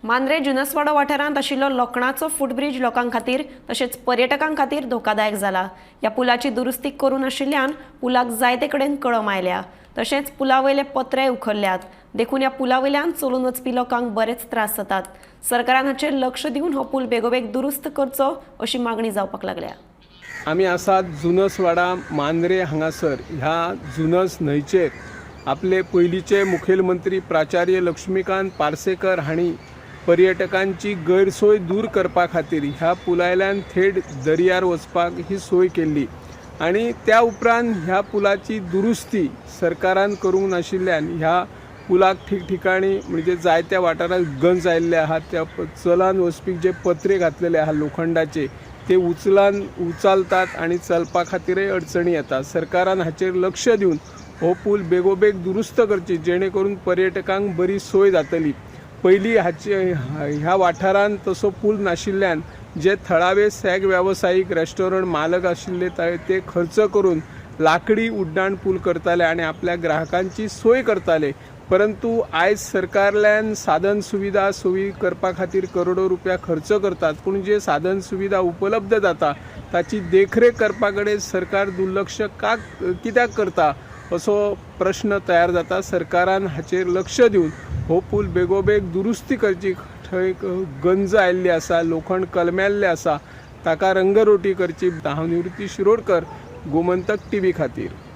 मांद्रे जुनसवाडो वाठारांत आशिल्लो लोखणाचो फुटब्रीज लोकां खातीर तशेंच पर्यटकां खातीर धोकादायक जाला. ह्या पुलाची दुरुस्ती करूं नाशिल्ल्यान पुलाक जायते कडेन कळम आयल्या. तशेंच पुला वयले पत्रेय उखल्ल्यात. देखून ह्या पुला वयल्यान चलून वचपी लोकांक बरेच त्रास जातात. सरकारान हाचेर लक्ष दिवन हो पूल बेगोबेग दुरुस्त करचो अशी मागणी जावपाक लागल्या. आमी आसात जुनसवाडा मांद्रे हांगासर. ह्या जुनस न्हंयचेर आपले पयलींचे मुखेलमंत्री प्राचार्य लक्ष्मीकांत पार्सेकर हांणी पर्यटकांची गैरसोय दूर करपा खातीर ह्या पुलायल्यान थेट दर्यार वचपाक ही सोय केल्ली आनी त्या उपरांत ह्या पुलाची दुरुस्ती सरकारान करूंक नाशिल्ल्यान ह्या पुलाक ठिकठिकाणी म्हणजे जायत्या वाठारात गंज आयिल्ले आहा. त्या चलान वचपी जे पत्रे घातलेले आहा लोखंडाचे, ते उचलान उचालतात आनी चलपा खातीरय अडचणी येता. सरकारान हाचेर लक्ष दिवन हो पूल बेगोबेग दुरुस्त करची, जेणे करून पर्यटकांक बरी सोय जातली. पयलीं हाचे ह्या वाठारांत तसो पूल नाशिल्ल्यान जे थळावे सॅग वेवसायीक, रेस्टॉरंट मालक आशिल्ले, ते खर्च करून लाकडी उड्डाण पूल करताले आनी आपल्या ग्राहकांची सोय करताले. परंतु आयज सरकारल्यान साधन सुविधा सोयी करपा खातीर करोडो रुपया खर्च करतात, पूण जे साधन सुविधा उपलब्ध जाता ताची देखरेख करपा कडेन सरकार दुर्लक्ष का कित्याक करता, असो प्रश्न तयार जाता. सरकारान हाचेर लक्ष दिवन हो पूल बेगोबेग दुरुस्ती करची. थंय गंज आयिल्ली आसा, लोखण कलमेल्लें आसा, ताका रंगरोटी करची. हांव निवृत्ती शिरोडकर, गोमंतक टीव्ही खातीर.